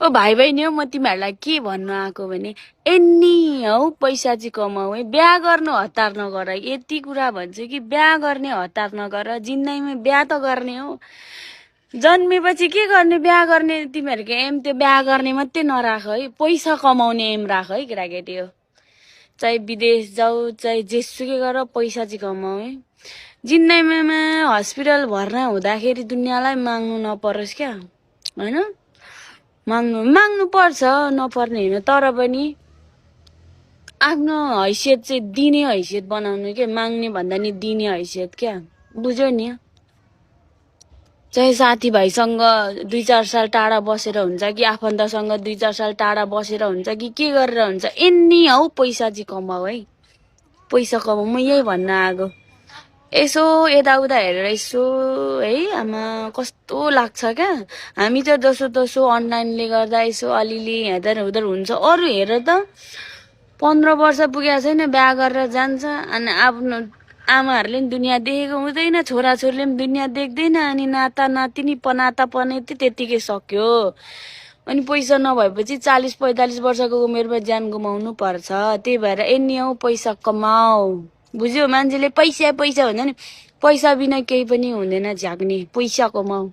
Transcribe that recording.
ओ भाइ बहिनी हो, म तिमीहरूलाई के भन्नु आएको भने यनी हौ पैसा चाहिँ कमाऊ है, बिहा गर्नु हतार नगर। यति कुरा भन्छु कि बिहा गर्ने हतार नगर, जिन्दगीमा बिहा त गर्ने हो। जन्मेपछि के गर्ने, बिहा गर्ने तिमीहरूको एम त्यो बिहा गर्ने मात्रै नराख है, पैसा कमाउने एम राख है केटाकेटी हो। चाहे विदेश जाऊ चाहे जेसुकै गर, पैसा चाहिँ कमाऊ है। जिन्दगीमा हस्पिटल भर्ना हुँदाखेरि दुनियाँलाई माग्नु नपरोस् क्या, होइन? माग्नु पर्छ, नपर्ने होइन, तर पनि आफ्नो हैसियत चाहिँ दिने हैसियत बनाउनु क्या, माग्ने भन्दा नि दिने हैसियत क्या, बुझ्यो नि? चाहे साथीभाइसँग 2-4 साल टाढा बसेर हुन्छ कि आफन्तसँग 2-4 साल टाढा बसेर हुन्छ कि के गरेर हुन्छ, यनी हौ पैसा चाहिँ कमाऊ है, पैसा कमाऊ। म यही भन्न आएको। यसो यताउता हेरेर यसो है, आमा कस्तो लाग्छ क्या। हामी त जसो तसो अनलाइनले गर्दा यसो अलिअलि हेर्दा हुँदो हुन्छ, अरू हेर त 15 वर्ष पुगेको छैन बिहा गरेर जान्छ, अनि आफ्नो आमाहरूले पनि दुनियाँ देखेको हुँदैन, छोराछोरीले पनि दुनियाँ देख्दैन, अनि नाता नातिनी पनाता पनेती त्यतिकै सक्यो। अनि पैसा नभएपछि 40-45 वर्षको उमेरमा ज्यान गुमाउनु पर्छ। त्यही भएर यनी हौ पैसा कमाऊ, बुझ्यो? मान्छेले पैसा पैसा भन्छ नि, पैसा बिना केही पनि हुँदैन, झ्याक्ने। पैसा कमाऊ।